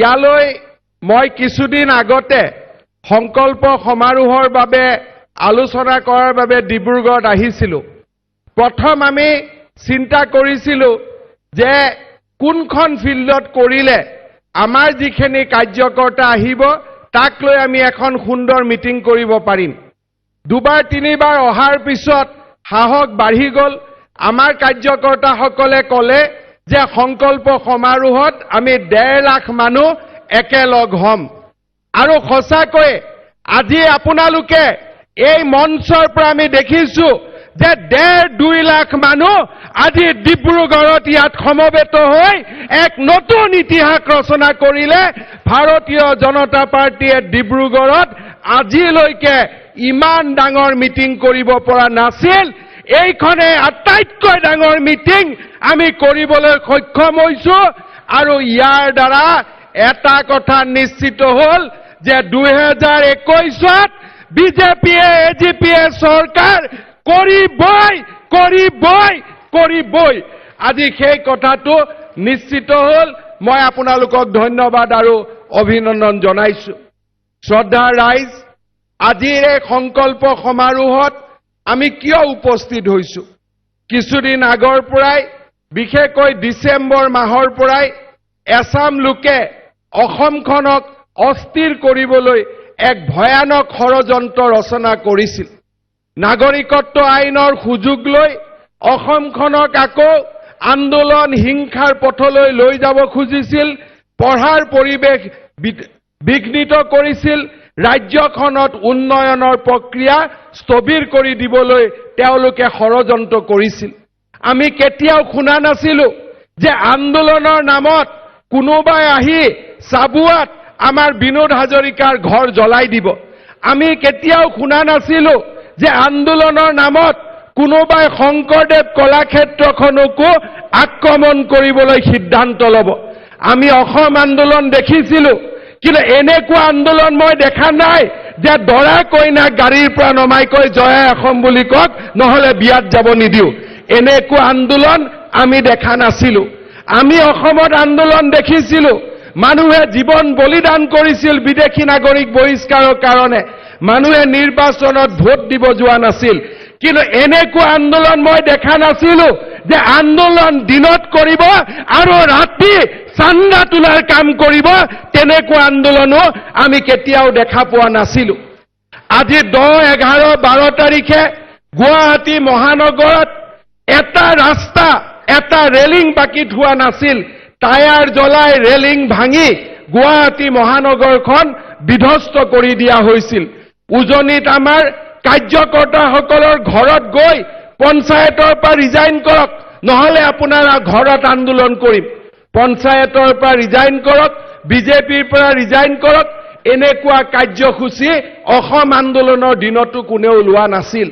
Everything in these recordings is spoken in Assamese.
ইয়ালৈ মই কিছুদিন আগতে সংকল্প সমাৰোহৰ বাবে আলোচনা কৰাৰ বাবে ডিব্ৰুগড়ত আহিছিলোঁ। প্ৰথম আমি চিন্তা কৰিছিলোঁ যে কোনখন ফিল্ডত কৰিলে আমাৰ যিখিনি কাৰ্যকৰ্তা আহিব, তাক লৈ আমি এখন সুন্দৰ মিটিং কৰিব পাৰিম। দুবাৰ তিনিবাৰ অহাৰ পিছত সাহস বাঢ়ি গ'ল। আমাৰ কাৰ্যকৰ্তাসকলে ক'লে যে সংকল্প সমাৰোহত আমি 1.5 লাখ মানুহ একেলগ হ'ম। আৰু সঁচাকৈয়ে আজি আপোনালোকে এই মঞ্চৰ পৰা আমি দেখিছো যে 1.5-2 লাখ মানুহ আজি ডিব্ৰুগড়ত ইয়াত সমবেত হৈ এক নতুন ইতিহাস ৰচনা কৰিলে। ভাৰতীয় জনতা পাৰ্টীয়ে ডিব্ৰুগড়ত আজিলৈকে ইমান ডাঙৰ মিটিং কৰিব পৰা নাছিল। এইখনে আটাইতকৈ ডাঙৰ মিটিং আমি কৰিবলৈ সক্ষম হৈছো। আৰু ইয়াৰ দ্বাৰা এটা কথা নিশ্চিত হ'ল যে 2021ত বিজেপিয়ে, এজিপিয়ে চৰকাৰ কৰিবই, কৰিবই, কৰিবই। আজি সেই কথাটো নিশ্চিত হ'ল। মই আপোনালোকক ধন্যবাদ আৰু অভিনন্দন জনাইছো। শ্ৰদ্ধাৰ ৰাইজ, আজিৰ এই সংকল্প সমাৰোহত আমি কিয় উপস্থিত হৈছো? কিছুদিন আগৰ পৰাই, বিশেষকৈ ডিচেম্বৰ মাহৰ পৰাই এচাম লোকে অসমখনক অস্থিৰ কৰিবলৈ এক ভয়ানক ষড়যন্ত্ৰ ৰচনা কৰিছিল। নাগৰিকত্ব আইনৰ সুযোগ লৈ অসমখনক আকৌ আন্দোলন, হিংসাৰ পথলৈ লৈ যাব খুজিছিল। পঢ়াৰ পৰিৱেশ বিঘ্নিত কৰিছিল। ৰাজ্যখনত উন্নয়নৰ প্ৰক্ৰিয়া স্থবিৰ কৰি দিবলৈ তেওঁলোকে ষড়যন্ত্ৰ কৰিছিল। আমি কেতিয়াও শুনা নাছিলো যে আন্দোলনৰ নামত কোনোবাই আহি চাবুৱাত আমাৰ বিনোদ হাজৰিকাৰ ঘৰ জ্বলাই দিব। আমি কেতিয়াও শুনা নাছিলো যে আন্দোলনৰ নামত কোনোবাই শংকৰদেৱ কলাক্ষেত্ৰখনকো আক্ৰমণ কৰিবলৈ সিদ্ধান্ত ল'ব। আমি অসম আন্দোলন দেখিছিলো, কিন্তু এনেকুৱা আন্দোলন মই দেখা নাই যে দৰা কইনাক গাড়ীৰ পৰা নমাই কৈ "জয় অসম বুলি কওক, নহ'লে বিয়াত যাব নিদিওঁ"। এনেকুৱা আন্দোলন আমি দেখা নাছিলো। আমি অসমত আন্দোলন দেখিছিলো, মানুহে জীৱন বলিদান কৰিছিল বিদেশী নাগৰিক বহিষ্কাৰৰ কাৰণে। মানুহে নিৰ্বাচনত ভোট দিব যোৱা নাছিল। কিন্তু এনেকুৱা আন্দোলন মই দেখা নাছিলো যে আন্দোলন দিনত কৰিব আৰু ৰাতি চান্দা তোলাৰ কাম কৰিব। তেনেকুৱা আন্দোলনো আমি কেতিয়াও দেখা পোৱা নাছিলো। আজি 10, 11, 12 তাৰিখে গুৱাহাটী মহানগৰত এটা ৰাস্তা, এটা ৰেলিং বাকী থোৱা নাছিল। টায়াৰ জ্বলাই, ৰেলিং ভাঙি গুৱাহাটী মহানগৰখন বিধ্বস্ত কৰি দিয়া হৈছিল। উজনিত আমাৰ কাৰ্যকৰ্তাসকলৰ ঘৰত গৈ "পঞ্চায়তৰ পৰা ৰিজাইন কৰক, নহলে আপোনাৰ ঘৰত আন্দোলন কৰিম", "পঞ্চায়তৰ পৰা ৰিজাইন কৰক, বিজেপিৰ পৰা ৰিজাইন কৰক", এনেকুৱা কাৰ্যসূচী অসম আন্দোলনৰ দিনতো কোনেও লোৱা নাছিল।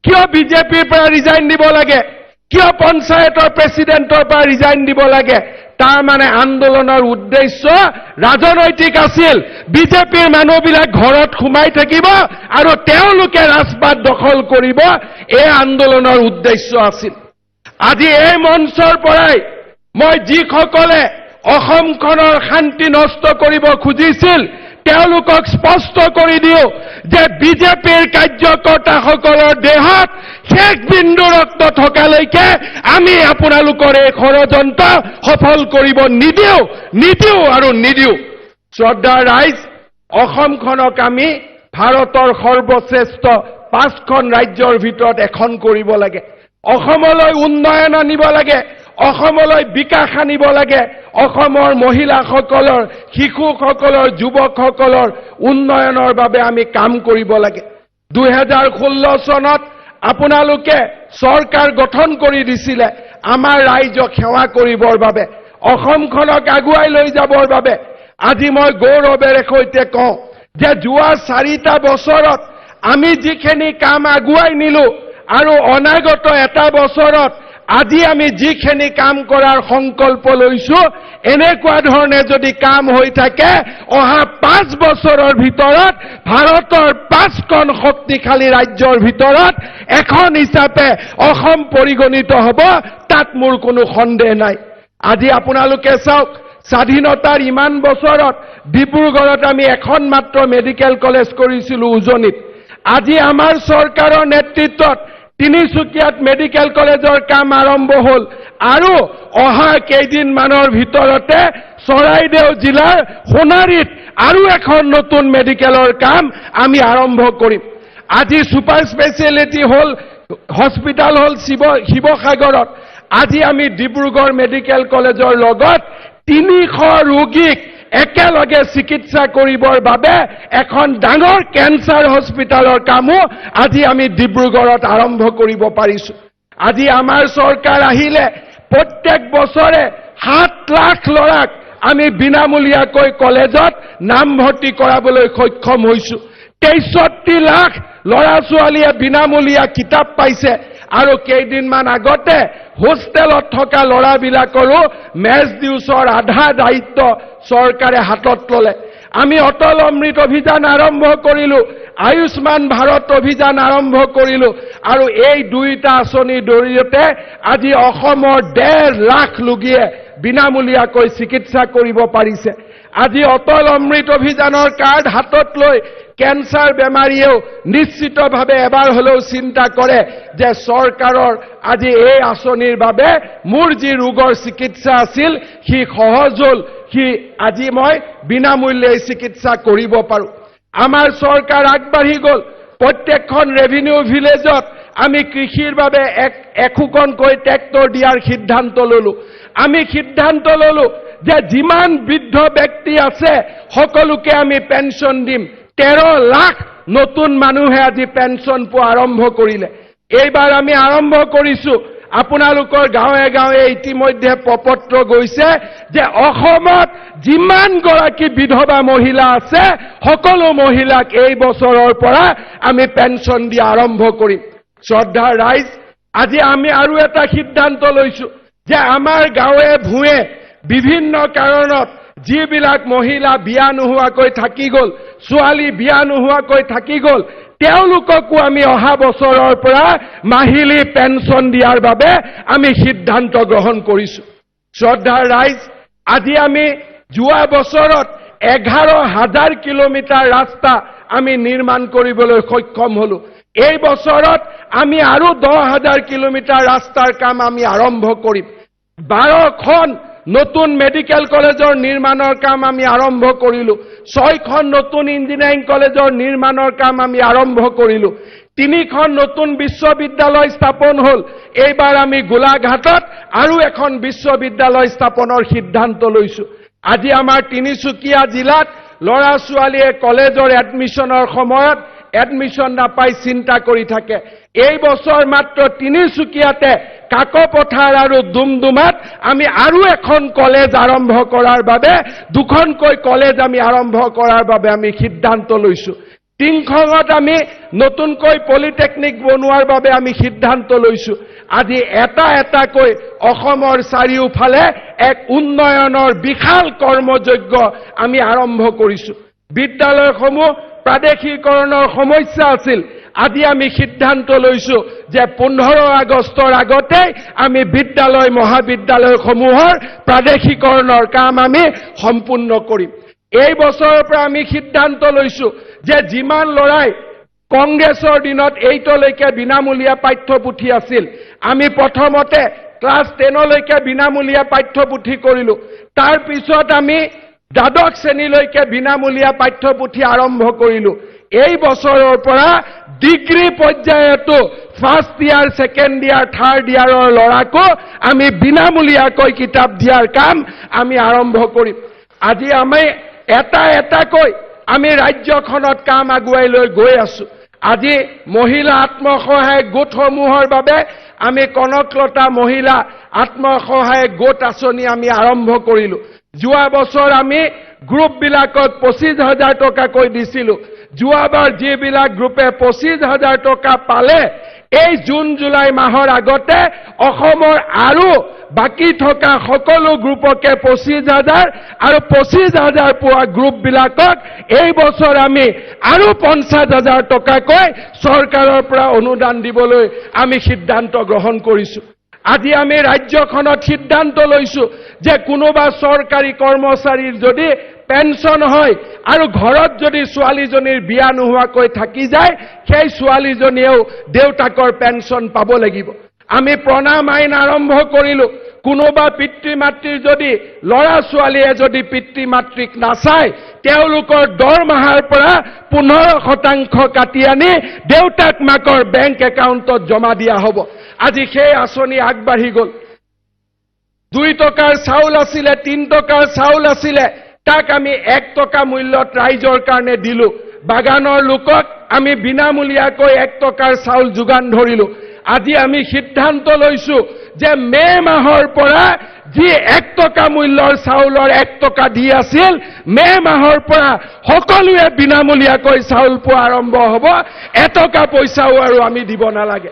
কিয় বিজেপিৰ পৰা ৰিজাইন দিব লাগে? কিয় পঞ্চায়তৰ প্ৰেচিডেণ্টৰ পৰা ৰিজাইন দিব লাগে? তাৰ মানে আন্দোলনৰ উদ্দেশ্য ৰাজনৈতিক আছিল। বিজেপিৰ মানুহবিলাক ঘৰত সোমাই থাকিব আৰু তেওঁলোকে ৰাজপাট দখল কৰিব, এই আন্দোলনৰ উদ্দেশ্য আছিল। আজি এই মঞ্চৰ পৰাই মই যিসকলে অসমখনৰ শান্তি নষ্ট কৰিব খুজিছিল, তেওঁলোকক স্পষ্ট কৰি দিওঁ যে বিজেপিৰ কাৰ্যকৰ্তাসকলৰ দেহত শেষ বিন্দু ৰক্ত থকালৈকে আমি আপোনালোকৰ এই ষড়যন্ত্ৰ সফল কৰিব নিদিওঁ, নিদিওঁ আৰু নিদিওঁ। শ্ৰদ্ধাৰ ৰাইজ, অসমখনক আমি ভাৰতৰ সৰ্বশ্ৰেষ্ঠ পাঁচখন ৰাজ্যৰ ভিতৰত এখন কৰিব লাগে। অসমলৈ উন্নয়ন আনিব লাগে, অসমলৈ বিকাশ আনিব লাগে। অসমৰ মহিলাসকলৰ, শিশুসকলৰ, যুৱকসকলৰ উন্নয়নৰ বাবে আমি কাম কৰিব লাগে। 2016 চনত আপোনালোকে চৰকাৰ গঠন কৰি দিছিলে আমাৰ ৰাইজক সেৱা কৰিবৰ বাবে, অসমখনক আগুৱাই লৈ যাবৰ বাবে। আজি মই গৌৰৱেৰে সৈতে কওঁ যে যোৱা 4টা বছৰত আমি যিখিনি কাম আগুৱাই নিলো আৰু অনাগত এটা বছৰত আজি আমি যিখিনি কাম কৰাৰ সংকল্প লৈছো, এনেকুৱা ধৰণে যদি কাম হৈ থাকে, অহা 5 বছৰৰ ভিতৰত ভাৰতৰ পাঁচখন শক্তিশালী ৰাজ্যৰ ভিতৰত এখন হিচাপে অসম পৰিগণিত হ'ব, তাত মোৰ কোনো সন্দেহ নাই। আজি আপোনালোকে চাওক, স্বাধীনতাৰ ইমান বছৰত ডিব্ৰুগড়ত আমি এখন মাত্ৰ মেডিকেল কলেজ কৰিছিলো উজনিত। আজি আমাৰ চৰকাৰৰ নেতৃত্বত তিনিচুকীয়াত মেডিকেল কলেজৰ কাম আৰম্ভ হ'ল আৰু অহা কেইদিনমানৰ ভিতৰতে চৰাইদেউ জিলাৰ সোণাৰীত আৰু এখন নতুন মেডিকেলৰ কাম আমি আৰম্ভ কৰিম। আজি ছুপাৰ স্পেচিয়েলিটি হ'ল হস্পিটেল হ'ল শিৱসাগৰত। আজি আমি ডিব্ৰুগড় মেডিকেল কলেজৰ লগত 300 ৰোগীক একেলগে চিকিৎসা কৰিবৰ বাবে এখন ডাঙৰ কেঞ্চাৰ হস্পিটেলৰ কামো আজি আমি ডিব্ৰুগড়ত আৰম্ভ কৰিব পাৰিছো। আজি আমাৰ চৰকাৰ আহিলে প্ৰত্যেক বছৰে 7 লাখ ল'ৰাক আমি বিনামূলীয়াকৈ কলেজত নামভৰ্তি কৰাবলৈ সক্ষম হৈছো। 63 লাখ ল'ৰা ছোৱালীয়ে বিনামূলীয়া কিতাপ পাইছে আৰু কেইদিনমান আগতে হোষ্টেলত থকা ল'ৰাবিলাকৰো মেচ ডিউচৰ আধা দায়িত্ব চৰকাৰে হাতত ল'লে। আমি অটল অমৃত অভিযান আৰম্ভ কৰিলো, আয়ুষ্মান ভাৰত অভিযান আৰম্ভ কৰিলো আৰু এই দুয়োটা আঁচনিৰ জৰিয়তে আজি অসমৰ 1.5 লাখ ৰোগীয়ে বিনামূলীয়াকৈ চিকিৎসা কৰিব পাৰিছে। আজি অটল অমৃত অভিযানৰ কাৰ্ড হাতত লৈ কেঞ্চাৰ বেমাৰীয়েও নিশ্চিতভাৱে এবাৰ হলেও চিন্তা কৰে যে চৰকাৰৰ আজি এই আঁচনিৰ বাবে মোৰ যি ৰোগৰ চিকিৎসা আছিল সি সহজ হ'ল, সি আজি মই বিনামূল্যে এই চিকিৎসা কৰিব পাৰোঁ। আমাৰ চৰকাৰ আগবাঢ়ি গ'ল। প্ৰত্যেকখন ৰেভিনিউ ভিলেজত আমি কৃষিৰ বাবে এক একোখনকৈ ট্ৰেক্টৰ দিয়াৰ সিদ্ধান্ত ললো। আমি সিদ্ধান্ত ললো যে যিমান বৃদ্ধ ব্যক্তি আছে, সকলোকে আমি পেঞ্চন দিম। 13 লাখ নতুন মানুহে আজি পেঞ্চন পোৱা আৰম্ভ কৰিলে। এইবাৰ আমি আৰম্ভ কৰিছো, আপোনালোকৰ গাঁৱে গাঁৱে ইতিমধ্যে প্ৰপত্ৰ গৈছে যে অসমত যিমান গৰাকী বিধৱা মহিলা আছে, সকলো মহিলাক এই বছৰৰ পৰা আমি পেঞ্চন দিয়া আৰম্ভ কৰিম। শ্ৰদ্ধাৰ ৰাইজ, আজি আমি আৰু এটা সিদ্ধান্ত লৈছো যে আমাৰ গাঁৱে ভূঞে বিভিন্ন কাৰণত যিবিলাক মহিলা বিয়া নোহোৱাকৈ থাকি গ'ল, ছোৱালী বিয়া নোহোৱাকৈ থাকি গ'ল, তেওঁলোককো আমি অহা বছৰৰ পৰা মাহিলী পেঞ্চন দিয়াৰ বাবে আমি সিদ্ধান্ত গ্ৰহণ কৰিছো। শ্ৰদ্ধাৰ ৰাইজ, আজি আমি যোৱা বছৰত 11 হাজাৰ কিলোমিটাৰ ৰাস্তা আমি নিৰ্মাণ কৰিবলৈ সক্ষম হলো। এই বছৰত আমি আৰু 10 হাজাৰ কিলোমিটাৰ ৰাস্তাৰ কাম আমি আৰম্ভ কৰিম। 12খন নতুন মেডিকেল কলেজৰ নিৰ্মাণৰ কাম আমি আৰম্ভ কৰিলো। ছয়খন নতুন ইঞ্জিনিয়াৰিং কলেজৰ নিৰ্মাণৰ কাম আমি আৰম্ভ কৰিলো। তিনিখন নতুন বিশ্ববিদ্যালয় স্থাপন হ'ল। এইবাৰ আমি গোলাঘাটত আৰু এখন বিশ্ববিদ্যালয় স্থাপনৰ সিদ্ধান্ত লৈছো। আজি আমাৰ তিনিচুকীয়া জিলাত ল'ৰা ছোৱালীয়ে কলেজৰ এডমিশ্যনৰ সময়ত এডমিশ্যন নাপাই চিন্তা কৰি থাকে। এই বছৰ মাত্ৰ তিনিচুকীয়াতে কাকপথাৰ আৰু ডুমডুমাত আমি আৰু এখন কলেজ আৰম্ভ কৰাৰ বাবে, দুখনকৈ কলেজ আমি আৰম্ভ কৰাৰ বাবে আমি সিদ্ধান্ত লৈছো। টিংখঙত আমি নতুনকৈ পলিটেকনিক বনোৱাৰ বাবে আমি সিদ্ধান্ত লৈছো। আজি এটা এটাকৈ অসমৰ চাৰিওফালে এক উন্নয়নৰ বিশাল কৰ্মযজ্ঞ আমি আৰম্ভ কৰিছো। বিদ্যালয়সমূহ প্ৰাদেশিকৰণৰ সমস্যা আছিল। আজি আমি সিদ্ধান্ত লৈছো যে 15 আগষ্টৰ আগতে আমি বিদ্যালয় মহাবিদ্যালয়সমূহৰ প্ৰাদেশিকৰণৰ কাম আমি সম্পূৰ্ণ কৰিম। এই বছৰৰ পৰা আমি সিদ্ধান্ত লৈছো যে যিমান ল'ৰাই কংগ্ৰেছৰ দিনত এইটলৈকে বিনামূলীয়া পাঠ্যপুথি আছিল, আমি প্ৰথমতে ক্লাছ 10লৈকে বিনামূলীয়া পাঠ্যপুথি কৰিলো। তাৰপিছত আমি দ্বাদশ শ্ৰেণীলৈকে বিনামূলীয়া পাঠ্যপুথি আৰম্ভ কৰিলো। এই বছৰৰ পৰা ডিগ্ৰী পৰ্যায়তো first year, second year, third ইয়াৰৰ ল'ৰাকো আমি বিনামূলীয়াকৈ কিতাপ দিয়াৰ কাম আমি আৰম্ভ কৰিম। আজি আমি এটা এটাকৈ আমি ৰাজ্যখনত কাম আগুৱাই লৈ গৈ আছো। আজি মহিলা আত্মসহায়ক গোটসমূহৰ বাবে আমি কনকলতা মহিলা আত্মসহায়ক গোট আঁচনি আমি আৰম্ভ কৰিলো। যোৱা বছৰ আমি গ্ৰুপবিলাকত 25 হাজাৰ টকাকৈ দিছিলো। যোৱাবাৰ যিবিলাক গ্ৰুপে 25 হাজাৰ টকা পালে, এই জুন জুলাই মাহৰ আগতে অসমৰ আৰু বাকী থকা সকলো গ্ৰুপকে 25 হাজাৰ আৰু 25 হাজাৰ পোৱা গ্ৰুপবিলাকক এই বছৰ আমি আৰু 50 হাজাৰ টকাকৈ চৰকাৰৰ পৰা অনুদান দিবলৈ আমি সিদ্ধান্ত গ্ৰহণ কৰিছো। আজি আমি ৰাজ্যখনত সিদ্ধান্ত লৈছো যে কোনোবা চৰকাৰী কৰ্মচাৰীৰ যদি পেঞ্চন হয় আৰু ঘৰত যদি ছোৱালীজনীৰ বিয়া নোহোৱাকৈ থাকি যায়, সেই ছোৱালীজনীয়েও দেউতাকৰ পেঞ্চন পাব লাগিব। আমি প্ৰণাম আইন আৰম্ভ কৰিলো। কোনোবা পিতৃ মাতৃৰ যদি ল'ৰা ছোৱালীয়ে যদি পিতৃ মাতৃক নাচায়, তেওঁলোকৰ দৰমহাৰ পৰা 15% কাটি আনি দেউতাক মাকৰ বেংক একাউণ্টত জমা দিয়া হ'ব। আজি সেই আঁচনি আগবাঢ়ি গ'ল। 2 টকাৰ চাউল আছিলে, 3 টকাৰ চাউল আছিলে, তাক আমি 1 টকা মূল্যত ৰাইজৰ কাৰণে দিলো। বাগানৰ লোকক আমি বিনামূলীয়াকৈ 1 টকাৰ চাউল যোগান ধৰিলো। আজি আমি সিদ্ধান্ত লৈছো যে মে' মাহৰ পৰা যি 1 টকা মূল্যৰ চাউলৰ 1 টকা দি আছিল, মে' মাহৰ পৰা সকলোৱে বিনামূলীয়াকৈ চাউল পোৱা আৰম্ভ হ'ব। 1 টকা পইচাও আৰু আমি দিব নালাগে।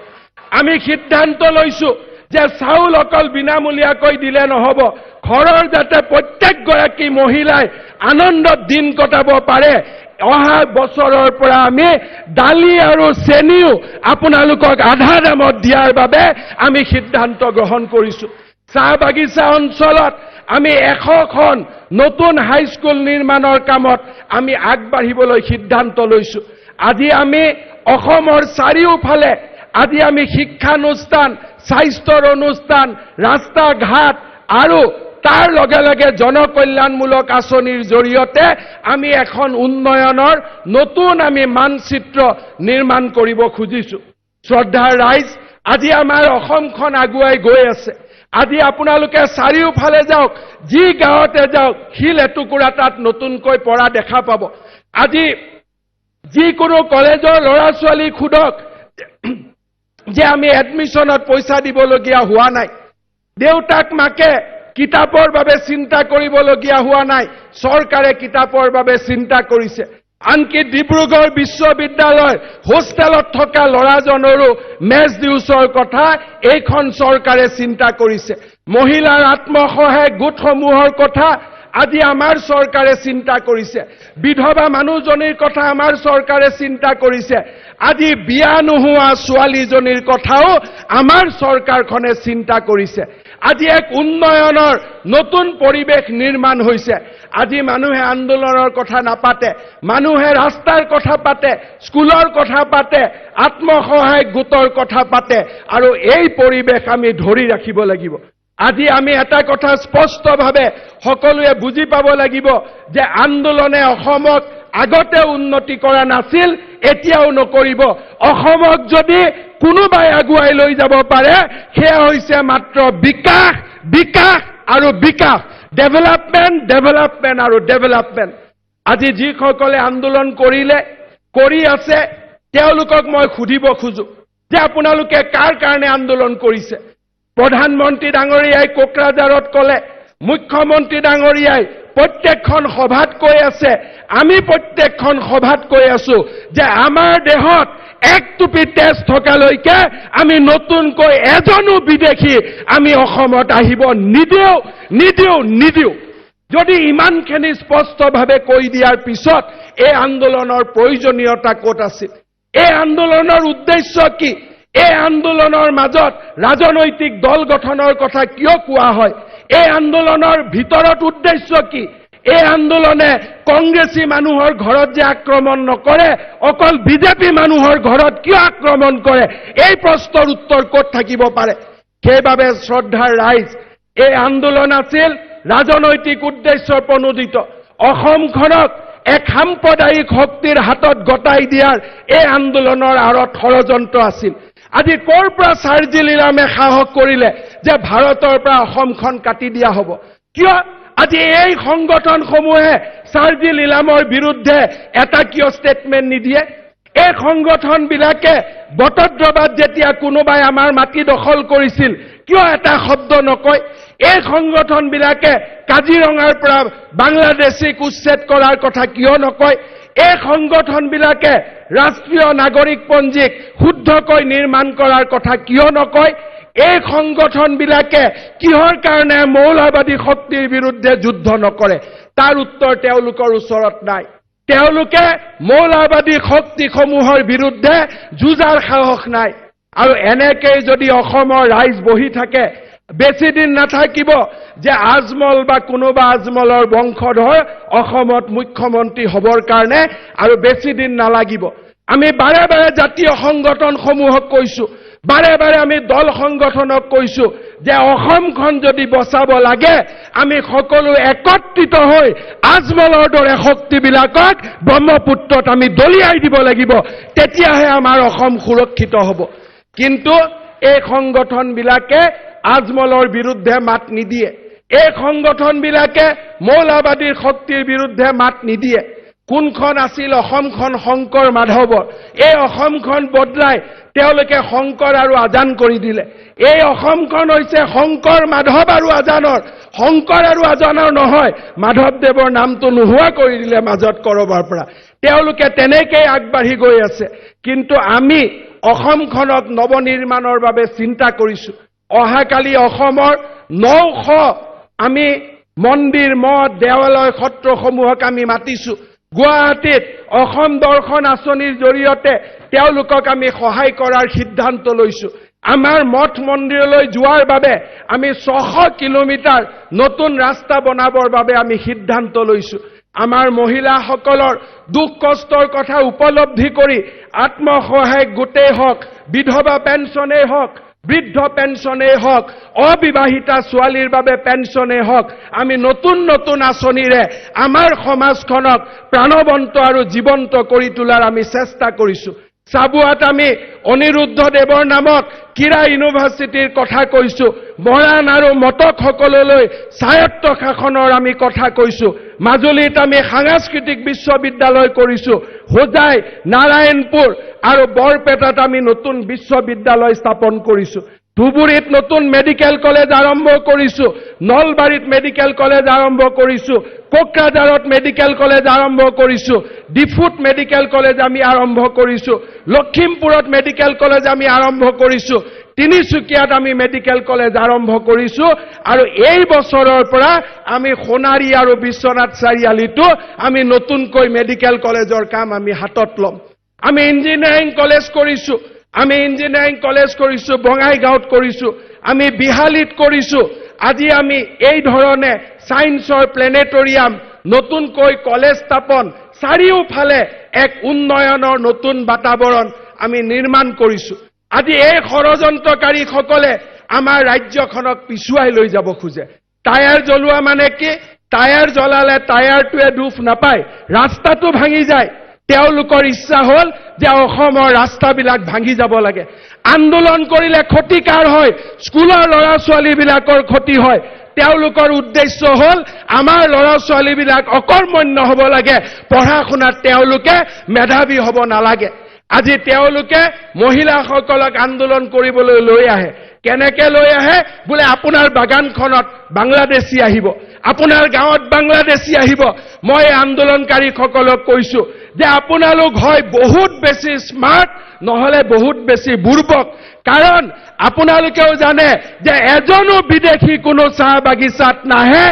আমি সিদ্ধান্ত লৈছো যে চাউল অকল বিনামূলীয়াকৈ দিলে নহ'ব, ঘৰৰ যাতে প্ৰত্যেকগৰাকী মহিলাই আনন্দত দিন কটাব পাৰে, অহা বছৰৰ পৰা আমি দালি আৰু চেনিও আপোনালোকক আধা দামত দিয়াৰ বাবে আমি সিদ্ধান্ত গ্ৰহণ কৰিছো। চাহ বাগিচা অঞ্চলত আমি 100খন নতুন হাইস্কুল নিৰ্মাণৰ কামত আমি আগবাঢ়িবলৈ সিদ্ধান্ত লৈছো। আজি আমি অসমৰ চাৰিওফালে আজি আমি শিক্ষানুষ্ঠান, স্বাস্থ্যৰ অনুষ্ঠান, ৰাস্তা ঘাট আৰু তাৰ লগে লগে জনকল্যাণমূলক আঁচনিৰ জৰিয়তে আমি এখন উন্নয়নৰ নতুন আমি মানচিত্ৰ নিৰ্মাণ কৰিব খুজিছো। শ্ৰদ্ধাৰ ৰাইজ, আজি আমাৰ অসমখন আগুৱাই গৈ আছে। আজি আপোনালোকে চাৰিওফালে যাওক, যি গাঁৱতে যাওক, শিল এটুকুৰা তাত নতুনকৈ পৰা দেখা পাব। আজি যিকোনো কলেজৰ ল'ৰা ছোৱালীক সোধক যে আমি এডমিশ্যনত পইচা দিবলগীয়া হোৱা নাই, দেউতাক মাকে কিতাপৰ বাবে চিন্তা কৰিবলগীয়া হোৱা নাই, চৰকাৰে কিতাপৰ বাবে চিন্তা কৰিছে। আনকি ডিব্ৰুগড় বিশ্ববিদ্যালয় হোষ্টেলত থকা ল'ৰাজনৰো মেচ ডিউচৰ কথা এইখন চৰকাৰে চিন্তা কৰিছে। মহিলাৰ আত্মসহায়ক গোটসমূহৰ কথা আজি আমাৰ চৰকাৰে চিন্তা কৰিছে। বিধৱা মানুহজনীৰ কথা আমাৰ চৰকাৰে চিন্তা কৰিছে। আজি বিয়া নোহোৱা ছোৱালীজনীৰ কথাও আমাৰ চৰকাৰখনে চিন্তা কৰিছে। আজি এক উন্নয়নৰ নতুন পৰিৱেশ নিৰ্মাণ হৈছে। আজি মানুহে আন্দোলনৰ কথা নাপাতে, মানুহে ৰাস্তাৰ কথা পাতে, স্কুলৰ কথা পাতে, আত্মসহায়ক গোটৰ কথা পাতে আৰু এই পৰিৱেশ আমি ধৰি ৰাখিব লাগিব। আজি আমি এটা কথা স্পষ্টভাৱে সকলোৱে বুজি পাব লাগিব যে আন্দোলনে অসমক আগতে উন্নতি কৰা নাছিল, এতিয়াও নকৰিব। অসমক যদি কোনোবাই আগুৱাই লৈ যাব পাৰে, সেয়া হৈছে মাত্ৰ বিকাশ, বিকাশ আৰু বিকাশ, ডেভেলপমেণ্ট, ডেভেলপমেণ্ট আৰু ডেভেলপমেণ্ট। আজি যিসকলে আন্দোলন কৰিলে, কৰি আছে, তেওঁলোকক মই সুধিব খোজো যে আপোনালোকে কাৰ কাৰণে আন্দোলন কৰিছে? প্ৰধানমন্ত্ৰী ডাঙৰীয়াই কোকৰাঝাৰত ক'লে, মুখ্যমন্ত্ৰী ডাঙৰীয়াই প্ৰত্যেকখন সভাত কৈ আছে, আমি প্ৰত্যেকখন সভাত কৈ আছো যে আমাৰ দেহত এক টুপি তেজ থকালৈকে আমি নতুনকৈ এজনো বিদেশী আমি অসমত আহিব নিদিওঁ, নিদিওঁ, নিদিওঁ। যদি ইমানখিনি স্পষ্টভাৱে কৈ দিয়াৰ পিছত এই আন্দোলনৰ প্ৰয়োজনীয়তা ক'ত আছিল? এই আন্দোলনৰ উদ্দেশ্য কি? এই আন্দোলনৰ মাজত ৰাজনৈতিক দল গঠনৰ কথা কিয় কোৱা হয়? এই আন্দোলনৰ ভিতৰত উদ্দেশ্য কি? এই আন্দোলনে কংগ্ৰেছী মানুহৰ ঘৰত যে আক্ৰমণ নকৰে, অকল বিজেপি মানুহৰ ঘৰত কিয় আক্ৰমণ কৰে? এই প্ৰশ্নৰ উত্তৰ ক'ত থাকিব পাৰে? সেইবাবে শ্ৰদ্ধাৰ ৰাইজ, এই আন্দোলন আছিল ৰাজনৈতিক উদ্দেশ্য প্ৰণোদিত। অসমখনক এক সাম্প্ৰদায়িক শক্তিৰ হাতত গতাই দিয়াৰ এই আন্দোলনৰ আঁৰত ষড়যন্ত্ৰ আছিল। আজি ক'ৰ পৰা চাৰ্জিল ইলামে সাহস কৰিলে যে ভাৰতৰ পৰা অসমখন কাটি দিয়া হ'ব? কিয় আজি এই সংগঠনসমূহে চাৰ্জিল ইলামৰ বিৰুদ্ধে এটা কিয় ষ্টেটমেণ্ট নিদিয়ে? এই সংগঠনবিলাকে বটদ্ৰৱাত যেতিয়া কোনোবাই আমাৰ মাটি দখল কৰিছিল, কিয় এটা শব্দ নকয়? এই সংগঠনবিলাকে কাজিৰঙাৰ পৰা বাংলাদেশীক উচ্ছেদ কৰাৰ কথা কিয় নকয়? এই সংগঠনবিলাকে ৰাষ্ট্ৰীয় নাগৰিকপঞ্জীক শুদ্ধকৈ নিৰ্মাণ কৰাৰ কথা কিয় নকয়? এই সংগঠনবিলাকে কিহৰ কাৰণে মৌলবাদী শক্তিৰ বিৰুদ্ধে যুদ্ধ নকৰে? তাৰ উত্তৰ তেওঁলোকৰ ওচৰত নাই। তেওঁলোকে মৌলবাদী শক্তিসমূহৰ বিৰুদ্ধে যুঁজাৰ সাহস নাই। আৰু এনেকেই যদি অসমৰ ৰাইজ বহি থাকে, বেছি দিন নাথাকিব যে আজমল বা কোনোবা আজমলৰ বংশধৰ অসমত মুখ্যমন্ত্ৰী হ'বৰ কাৰণে আৰু বেছি দিন নালাগিব। আমি বাৰে বাৰে জাতীয় সংগঠনসমূহক কৈছো, বাৰে বাৰে আমি দল সংগঠনক কৈছো যে অসমখন যদি বচাব লাগে, আমি সকলো একত্ৰিত হৈ আজমলৰ দৰে শক্তিবিলাকক ব্ৰহ্মপুত্ৰত আমি দলিয়াই দিব লাগিব, তেতিয়াহে আমাৰ অসম সুৰক্ষিত হ'ব। কিন্তু এই সংগঠনবিলাকে আজমলৰ বিৰুদ্ধে মাত নিদিয়ে, এই সংগঠনবিলাকে মৌলাবাদীৰ শক্তিৰ বিৰুদ্ধে মাত নিদিয়ে। কোনখন আছিল অসমখন শংকৰ মাধৱৰ, এই অসমখন বদলাই তেওঁলোকে শংকৰ আৰু আজান কৰি দিলে। এই অসমখন হৈছে শংকৰ মাধৱ আৰু আজানৰ, শংকৰ আৰু আজানৰ নহয়। মাধৱদেৱৰ নামটো নোহোৱা কৰি দিলে মাজত কৰবাৰ পৰা। তেওঁলোকে তেনেকেই আগবাঢ়ি গৈ আছে। কিন্তু আমি অসমখনক নৱনিৰ্মাণৰ বাবে চিন্তা কৰিছো। অহাকালি অসমৰ 900 আমি মন্দিৰ, মঠ, দেৱালয়, সত্ৰসমূহক আমি মাতিছো। গুৱাহাটীত অসম দৰ্শন আঁচনিৰ জৰিয়তে তেওঁলোকক আমি সহায় কৰাৰ সিদ্ধান্ত লৈছো। আমাৰ মঠ মন্দিৰলৈ যোৱাৰ বাবে আমি 600 কিলোমিটাৰ নতুন ৰাস্তা বনাবৰ বাবে আমি সিদ্ধান্ত লৈছো। আমাৰ মহিলাসকলৰ দুখ কষ্টৰ কথা উপলব্ধি কৰি আত্মসহায়ক গোটেই হওক, বিধৱা পেঞ্চনেই হওক, বৃদ্ধ পেঞ্চনেই হওক, অবিবাহিতা ছোৱালীৰ বাবে পেঞ্চনেই হওক, আমি নতুন নতুন আঁচনিৰে আমাৰ সমাজখনক প্ৰাণৱন্ত আৰু জীৱন্ত কৰি তোলাৰ আমি চেষ্টা কৰিছো। চাবুৱাত আমি অনিৰুদ্ধ দেৱৰ নামত ক্ৰীড়া ইউনিভাৰ্চিটিৰ কথা কৈছো। মৰাণ আৰু মটকসকললৈ স্বায়ত্ত শাসনৰ আমি কথা কৈছো। মাজুলীত আমি সাংস্কৃতিক বিশ্ববিদ্যালয় কৰিছো। হোজাই, নাৰায়ণপুৰ আৰু বৰপেটাত আমি নতুন বিশ্ববিদ্যালয় স্থাপন কৰিছো। ধুবুৰীত নতুন মেডিকেল কলেজ আৰম্ভ কৰিছো। নলবাৰীত মেডিকেল কলেজ আৰম্ভ কৰিছো। কোকৰাঝাৰত মেডিকেল কলেজ আৰম্ভ কৰিছো। ডিফুত মেডিকেল কলেজ আমি আৰম্ভ কৰিছো। লখিমপুৰত মেডিকেল কলেজ আমি আৰম্ভ কৰিছো। তিনিচুকীয়াত আমি মেডিকেল কলেজ আৰম্ভ কৰিছো। আৰু এই বছৰৰ পৰা আমি সোণাৰী আৰু বিশ্বনাথ চাৰিআলিতো আমি নতুনকৈ মেডিকেল কলেজৰ কাম আমি হাতত ল'ম। আমি ইঞ্জিনিয়াৰিং কলেজ কৰিছো। আমি ইঞ্জিনিয়াৰিং কলেজ কৰিছো, বঙাইগাঁৱত কৰিছো, আমি বিহালীত কৰিছো। আজি আমি এই ধৰণে ছায়েন্সৰ প্লেনেটৰিয়াম, নতুনকৈ কলেজ স্থাপন, চাৰিওফালে এক উন্নয়নৰ নতুন বাতাবৰণ আমি নিৰ্মাণ কৰিছো। আজি এই ষড়যন্ত্ৰকাৰীসকলে আমাৰ ৰাজ্যখনক পিছুৱাই লৈ যাব খোজে। টায়াৰ জ্বলোৱা মানে কি? টায়াৰ জ্বলালে টায়াৰটোৱে দুখ নাপায়, ৰাস্তাটো ভাঙি যায়। তেওঁলোকৰ ইচ্ছা হ'ল যে অসমৰ ৰাস্তাবিলাক ভাঙি যাব লাগে। আন্দোলন কৰিলে ক্ষতি কাৰ হয়? স্কুলৰ ল'ৰা ছোৱালীবিলাকৰ ক্ষতি হয়। তেওঁলোকৰ উদ্দেশ্য হ'ল আমাৰ ল'ৰা ছোৱালীবিলাক অকৰ্মণ্য হ'ব লাগে, পঢ়া শুনাত তেওঁলোকে মেধাৱী হ'ব নালাগে। আজি তেওঁলোকে মহিলাসকলক আন্দোলন কৰিবলৈ লৈ আহে। কেনেকে লৈ আহে? বোলে আপোনাৰ বাগানখনত বাংলাদেশী আহিব, আপোনাৰ গাঁৱত বাংলাদেশী আহিব। মই এই আন্দোলনকাৰীসকলক কৈছো যে আপোনালোক হয় বহুত বেছি স্মাৰ্ট, নহলে বহুত বেছি বুৰ্বক। কাৰণ আপোনালোকেও জানে যে এজনো বিদেশী কোনো চাহ বাগিচাত নাহে।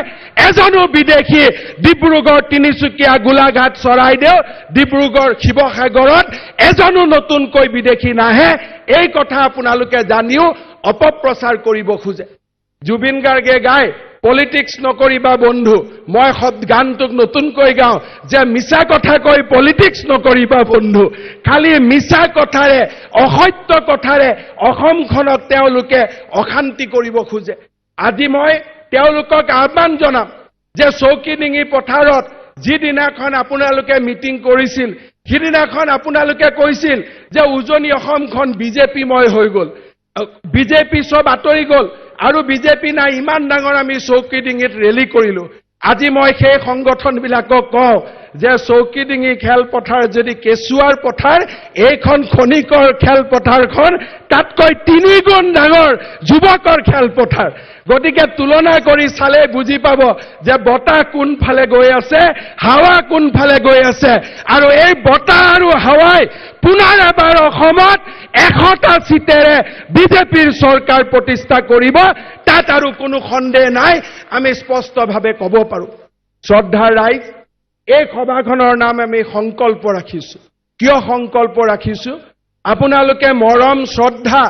এজনো বিদেশী ডিব্ৰুগড়, তিনিচুকীয়া, গোলাঘাট, চৰাইদেউ, ডিব্ৰুগড়, শিৱসাগৰত এজনো নতুনকৈ বিদেশী নাহে। এই কথা আপোনালোকে জানিও অপপ্ৰচাৰ কৰিব খোজে। জুবিন গাৰ্গে গায়, "পলিটিক্স নকৰিবা বন্ধু"। মই শব্দ গানটোক নতুনকৈ গাওঁ যে মিছা কথা কৈ পলিটিক্স নকৰিবা বন্ধু। খালি মিছা কথাৰে, অসত্য কথাৰে অসমখনক তেওঁলোকে অশান্তি কৰিব খোজে। আজি মই তেওঁলোকক আহ্বান জনাম যে চৌকিডিঙি পথাৰত যিদিনাখন আপোনালোকে মিটিং কৰিছিল, সিদিনাখন আপোনালোকে কৈছিল যে উজনি অসমখন বিজেপিময় হৈ গ'ল, বিজেপি চব আঁতৰি গ'ল আৰু বিজেপি নাই, ইমান ডাঙৰ আমি চৌকিডিঙিত ৰেলী কৰিলো। আজি মই সেই সংগঠনবিলাকক কওঁ যে চৌকিডিঙি খেলপথাৰ যদি কেঁচুৱাৰ পথাৰ, এইখন খনিকৰ খেলপথাৰখন তাতকৈ তিনিগুণ ডাঙৰ যুৱকৰ খেলপথাৰ। গতিকে তুলনা কৰি চালে বুজি পাব যে বতাহ কোনফালে গৈ আছে, হাৱা কোনফালে গৈ আছে। আৰু এই বতাহ আৰু হাৱাই পুনৰ এবাৰ অসমত 100টা চিটেৰে বিজেপিৰ চৰকাৰ প্ৰতিষ্ঠা কৰিব, তাত আৰু কোনো সন্দেহ নাই, আমি স্পষ্টভাৱে ক'ব পাৰোঁ। শ্ৰদ্ধাৰ ৰাইজ, এই সভাখনৰ নাম আমি সংকল্প ৰাখিছো। কিয় সংকল্প ৰাখিছো? আপোনালোকে মৰম, শ্ৰদ্ধা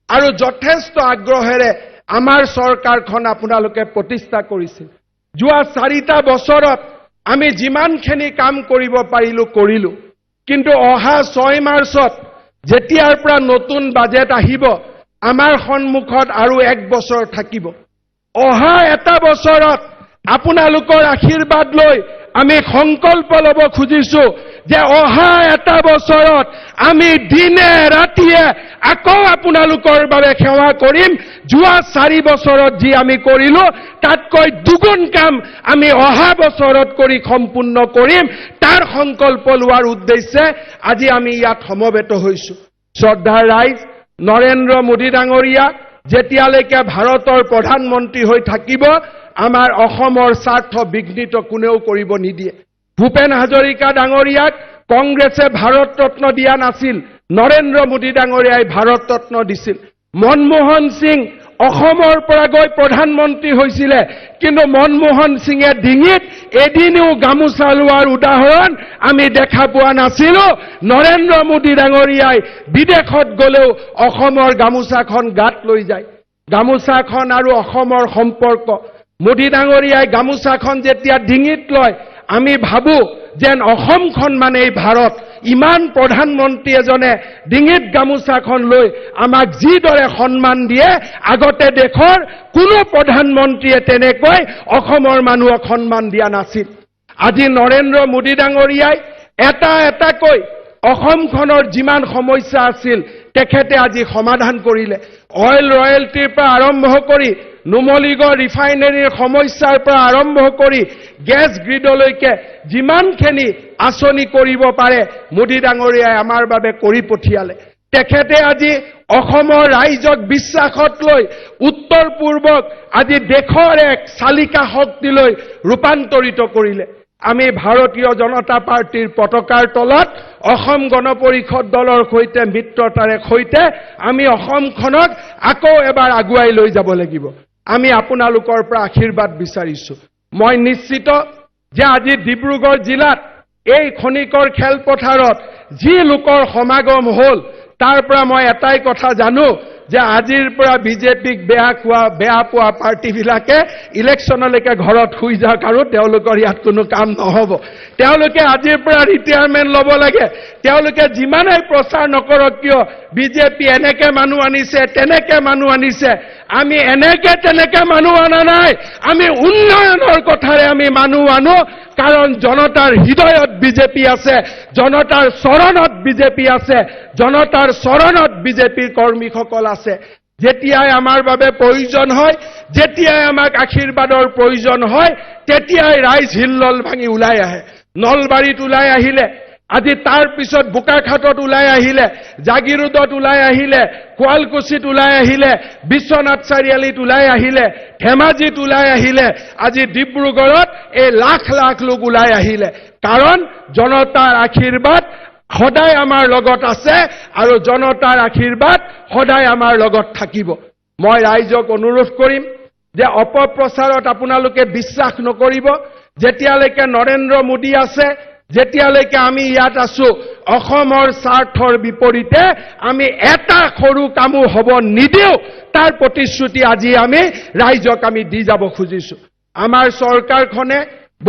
আৰু যথেষ্ট আগ্ৰহেৰে আমাৰ চৰকাৰখন আপোনালোকে প্ৰতিষ্ঠা কৰিছিল। যোৱা 4টা বছৰত আমি যিমানখিনি কাম কৰিব পাৰিলো কৰিলো, কিন্তু অহা 6 মাৰ্চত যেতিয়াৰ পৰা নতুন বাজেট আহিব, আমাৰ সন্মুখত আৰু 1 বছৰ থাকিব। অহা 1 বছৰত আপোনালোকৰ আশীৰ্বাদ লৈ আমি সংকল্প ল'ব খুজিছো যে অহা 1 বছৰত আমি দিনে ৰাতিয়ে আকৌ আপোনালোকৰ বাবে সেৱা কৰিম। যোৱা 4 বছৰত যি আমি কৰিলো, তাতকৈ দুগুণ কাম আমি অহা বছৰত কৰি সম্পূৰ্ণ কৰিম। তাৰ সংকল্প লোৱাৰ উদ্দেশ্যে আজি আমি ইয়াত সমবেত হৈছো। শ্ৰদ্ধাৰ ৰাইজ, নৰেন্দ্ৰ মোদী ডাঙৰীয়া যেতিয়ালৈকে ভাৰতৰ প্ৰধানমন্ত্ৰী হৈ থাকিব, আমাৰ অসমৰ স্বাৰ্থ বিঘ্নিত কোনেও কৰিব নিদিয়ে। ভূপেন হাজৰিকা ডাঙৰীয়াক কংগ্ৰেছে ভাৰত ৰত্ন দিয়া নাছিল, নৰেন্দ্ৰ মোদী ডাঙৰীয়াই ভাৰত ৰত্ন দিছিল। মনমোহন সিং অসমৰ পৰা গৈ প্ৰধানমন্ত্ৰী হৈছিলে, কিন্তু মনমোহন সিঙে ডিঙিত এদিনো গামোচা লোৱাৰ উদাহৰণ আমি দেখা পোৱা নাছিলো। নৰেন্দ্ৰ মোদী ডাঙৰীয়াই বিদেশত গলেও অসমৰ গামোচাখন গাত লৈ যায়। গামোচাখন আৰু অসমৰ সম্পৰ্ক, মোদী ডাঙৰীয়াই গামোচাখন যেতিয়া ডিঙিত লয়, আমি ভাবো যেন অসমখন মানে এই ভাৰত। ইমান প্ৰধানমন্ত্ৰী এজনে ডিঙিত গামোচাখন লৈ আমাক যিদৰে সন্মান দিয়ে, আগতে দেশৰ কোনো প্ৰধানমন্ত্ৰীয়ে তেনেকৈ অসমৰ মানুহক সন্মান দিয়া নাছিল। আজি নৰেন্দ্ৰ মোদী ডাঙৰীয়াই এটা এটাকৈ অসমখনৰ যিমান সমস্যা আছিল, তেখেতে আজি সমাধান কৰিলে। অইল ৰয়েলটিৰ পৰা আৰম্ভ কৰি নুমলীগড় ৰিফাইনেৰীৰ সমস্যাৰ পৰা আৰম্ভ কৰি গেছ গ্ৰীডলৈকে যিমানখিনি আঁচনি কৰিব পাৰে, মোদী ডাঙৰীয়াই আমাৰ বাবে কৰি পঠিয়ালে। তেখেতে আজি অসমৰ ৰাইজক বিশ্বাসত লৈ উত্তৰ পূৰ্বক আজি দেশৰ এক চালিকা শক্তিলৈ ৰূপান্তৰিত কৰিলে। আমি ভাৰতীয় জনতা পাৰ্টীৰ পতাকাৰ তলত অসম গণ পৰিষদ দলৰ সৈতে মিত্ৰতাৰে সৈতে আমি অসমখনক আকৌ এবাৰ আগুৱাই লৈ যাব লাগিব। আমি আপোনালোকৰ পৰা আশীৰ্বাদ বিচাৰিছো। মই নিশ্চিত যে আজি ডিব্ৰুগড় জিলাত এই খনিকৰ খেলপথাৰত যি লোকৰ সমাগম হ'ল, তাৰ পৰা মই এটাই কথা জানো যে আজিৰ পৰা বিজেপিক বেয়া পোৱা পাৰ্টীবিলাকে ইলেকশ্যনলৈকে ঘৰত শুই যাওক আৰু তেওঁলোকৰ ইয়াত কোনো কাম নহ'ব। তেওঁলোকে আজিৰ পৰা ৰিটায়াৰমেণ্ট ল'ব লাগে। তেওঁলোকে যিমানেই প্ৰচাৰ নকৰক কিয়, বিজেপি এনেকে মানুহ আনিছে, তেনেকে মানুহ আনিছে, আমি এনেকে তেনেকে মানুহ অনা নাই। আমি উন্নয়নৰ কথাৰে আমি মানুহ আনো, কাৰণ জনতাৰ হৃদয়ত বিজেপি আছে, জনতাৰ চৰণত বিজেপি আছে, জনতাৰ চৰণত বিজেপিৰ কৰ্মীসকল আছে। যেতিয়াই আমাৰ বাবে প্ৰয়োজন হয়, যেতিয়াই আমাক আশীৰ্বাদৰ প্ৰয়োজন হয়, তেতিয়াই ৰাইজ হিল্লল ভাঙি ওলাই আহে। নলবাৰীত ওলাই আহিলে, আজি তাৰ পিছত বোকাখাটত ওলাই আহিলে, জাগিৰোডত ওলাই আহিলে, শুৱালকুছিত ওলাই আহিলে, বিশ্বনাথ চাৰিআলিত ওলাই আহিলে, ধেমাজিত ওলাই আহিলে, আজি ডিব্ৰুগড়ত এই লাখ লাখ লোক ওলাই আহিলে। কাৰণ জনতাৰ আশীৰ্বাদ সদায় আমাৰ লগত আছে আৰু জনতাৰ আশীৰ্বাদ সদায় আমাৰ লগত থাকিব। মই ৰাইজক অনুৰোধ কৰিম যে অপপ্ৰচাৰত আপোনালোকে বিশ্বাস নকৰিব। যেতিয়ালৈকে নৰেন্দ্ৰ মোদী আছে, যেতিয়ালৈকে আমি ইয়াত আছো, অসমৰ স্বাৰ্থৰ বিপৰীতে আমি এটা সৰু কামো হ'ব নিদিওঁ। তাৰ প্ৰতিশ্ৰুতি আজি আমি ৰাইজক আমি দি যাব খুজিছো। আমাৰ চৰকাৰখনে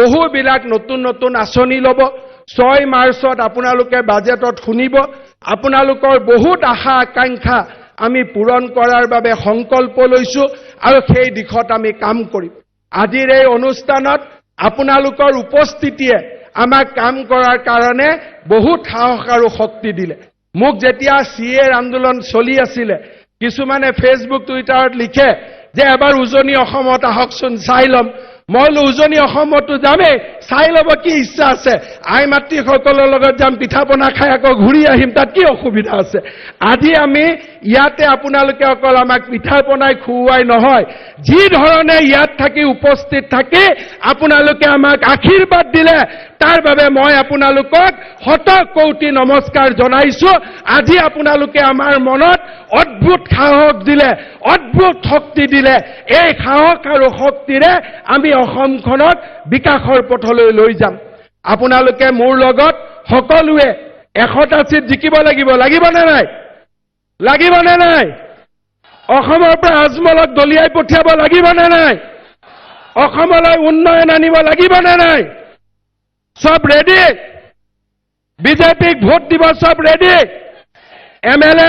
বহুবিলাক নতুন নতুন আঁচনি ল'ব। 6 মাৰ্চত আপোনালোকে বাজেটত শুনিব। আপোনালোকৰ বহুত আশা আকাংক্ষা আমি পূৰণ কৰাৰ বাবে সংকল্প লৈছো আৰু সেই দিশত আমি কাম কৰিম। আজিৰ এই অনুষ্ঠানত আপোনালোকৰ উপস্থিতিয়ে আমাক কাম কৰাৰ কাৰণে বহুত সাহস আৰু শক্তি দিলে। মোক যেতিয়া চি এৰ আন্দোলন চলি আছিলে, কিছুমানে ফেচবুক টুইটাৰত লিখে যে এবাৰ উজনি অসমত আহকচোন, চাই ল'ম। মই বোলো উজনি অসমতো যামেই, চাই ল'ব কি ইচ্ছা আছে। আই মাতৃসকলৰ লগত যাম, পিঠা পনা খাই আকৌ ঘূৰি আহিম, তাত কি অসুবিধা আছে? আজি আমি ইয়াতে আপোনালোকে অকল আমাক পিঠা পনাই খুওৱাই নহয়, যি ধৰণে ইয়াত থাকি উপস্থিত থাকি আপোনালোকে আমাক আশীৰ্বাদ দিলে, তাৰ বাবে মই আপোনালোকক শত কৌটি নমস্কাৰ জনাইছো। আজি আপোনালোকে আমাৰ মনত অদ্ভুত সাহস দিলে, অদ্ভুত শক্তি দিলে। এই সাহস আৰু শক্তিৰে আমি অসমখনক বিকাশৰ পথলৈ লৈ যাম। আপোনালোকে মোৰ লগত সকলোৱে 100টা চিট জিকিব লাগিব। লাগিবনে নাই? লাগিবনে নাই? অসমৰ পৰা আজমলক দলিয়াই পঠিয়াব লাগিবনে নাই? অসমলৈ উন্নয়ন আনিব লাগিবনে নাই? চব ৰেডি? বিজেপিক ভোট দিব চব ৰেডি? এমএলএ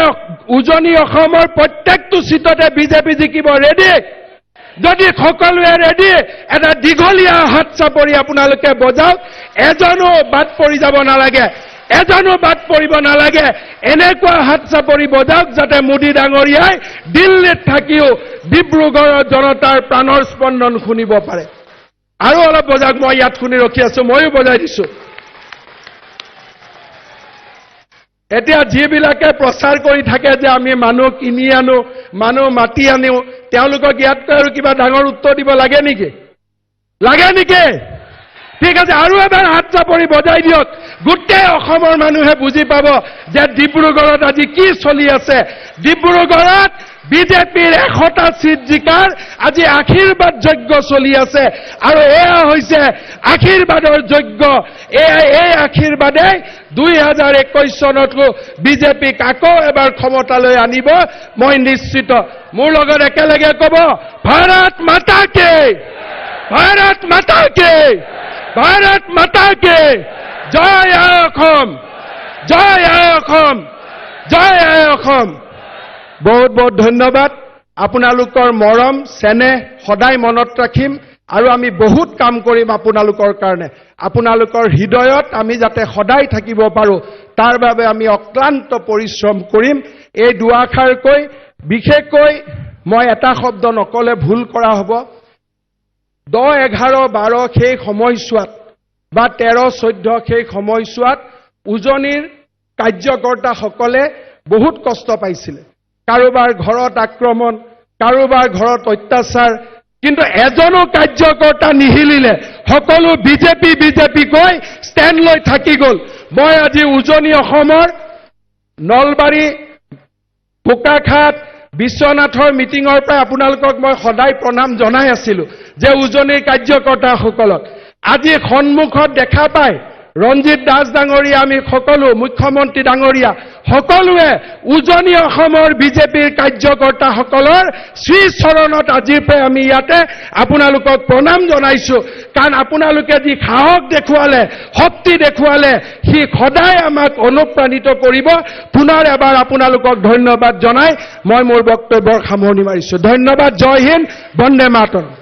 উজনি অসমৰ প্ৰত্যেকটো চিটতে বিজেপি জিকিব, ৰেডি? যদি সকলোৱে ৰেডি, এটা দীঘলীয়া হাত চাপৰি আপোনালোকে বজাওক। এজনো বাদ পৰি যাব নালাগে, এজনো বাদ পৰিব নালাগে। এনেকুৱা হাত চাপৰি বজাওক যাতে মোদী ডাঙৰীয়াই দিল্লীত থাকিও ডিব্ৰুগড়ৰ জনতাৰ প্ৰাণৰ স্পন্দন শুনিব পাৰে। আৰু অলপ বজাওক, মই ইয়াত শুনি ৰখি আছো, ময়ো বজাই দিছো। এতিয়া যিবিলাকে প্ৰচাৰ কৰি থাকে যে আমি মানুহ কিনি আনো, মানুহ মাতি আনো, তেওঁলোকক ইয়াতকৈ আৰু কিবা ডাঙৰ উত্তৰ দিব লাগে নেকি? লাগে নেকি? ঠিক আছে, আৰু এবাৰ হাত চাপৰি বজাই দিয়ক। গোটেই অসমৰ মানুহে বুজি পাব যে ডিব্ৰুগড়ত আজি কি চলি আছে। ডিব্ৰুগড়ত বিজেপিৰ 100টা চিট জিকাৰ আজি আশীৰ্বাদ যজ্ঞ চলি আছে আৰু এয়া হৈছে আশীৰ্বাদৰ যজ্ঞ। এই আশীৰ্বাদে 2021 চনতো বিজেপিক আকৌ এবাৰ ক্ষমতালৈ আনিব, মই নিশ্চিত। মোৰ লগত একেলগে ক'ব, ভাৰত মাতা কে, ভাৰত মাতা কে, ভাৰত মাতা কে, জয় আই অসম, জয় আই অসম, জয় আই অসম। বহুত বহুত ধন্যবাদ। আপোনালোকৰ মৰম চেনেহ সদায় মনত ৰাখিম আৰু আমি বহুত কাম কৰিম আপোনালোকৰ কাৰণে। আপোনালোকৰ হৃদয়ত আমি যাতে সদায় থাকিব পাৰোঁ তাৰ বাবে আমি অক্লান্ত পৰিশ্ৰম কৰিম। এই দুআষাৰ কৈ বিশেষকৈ মই এটা শব্দ নকলে ভুল কৰা হ'ব। 10, 11, 12 সেই সময়ছোৱাত বা 13, 14 সেই সময়ছোৱাত উজনিৰ কাৰ্যকৰ্তাসকলে বহুত কষ্ট পাইছিলে। কাৰোবাৰ ঘৰত আক্ৰমণ, কাৰোবাৰ ঘৰত অত্যাচাৰ, কিন্তু এজনো কাৰ্যকৰ্তা নিহিলিলে। সকলো বিজেপি বিজেপি কৈ ষ্টেণ্ড লৈ থাকি গ'ল। মই আজি উজনি অসমৰ নলবাৰী, বোকাখাত, বিশ্বনাথৰ মিটিঙৰ পৰা আপোনালোকক মই সদায় প্ৰণাম জনাই আছিলো যে উজনিৰ কাৰ্যকৰ্তাসকলক আজি সন্মুখত দেখা পাই ৰঞ্জিত দাস ডাঙৰীয়া, আমি সকলো, মুখ্যমন্ত্ৰী ডাঙৰীয়া, সকলোৱে উজনি অসমৰ বিজেপিৰ কাৰ্যকৰ্তাসকলৰ শ্ৰীচৰণত আজিৰ পৰা আমি ইয়াতে আপোনালোকক প্ৰণাম জনাইছো। কাৰণ আপোনালোকে যি সাহস দেখুৱালে, শক্তি দেখুৱালে, সি সদায় আমাক অনুপ্ৰাণিত কৰিব। পুনৰ এবাৰ আপোনালোকক ধন্যবাদ জনাই মই মোৰ বক্তব্যৰ সামৰণি মাৰিছো। ধন্যবাদ। জয় হিন্দ, বন্দে মাতৰম।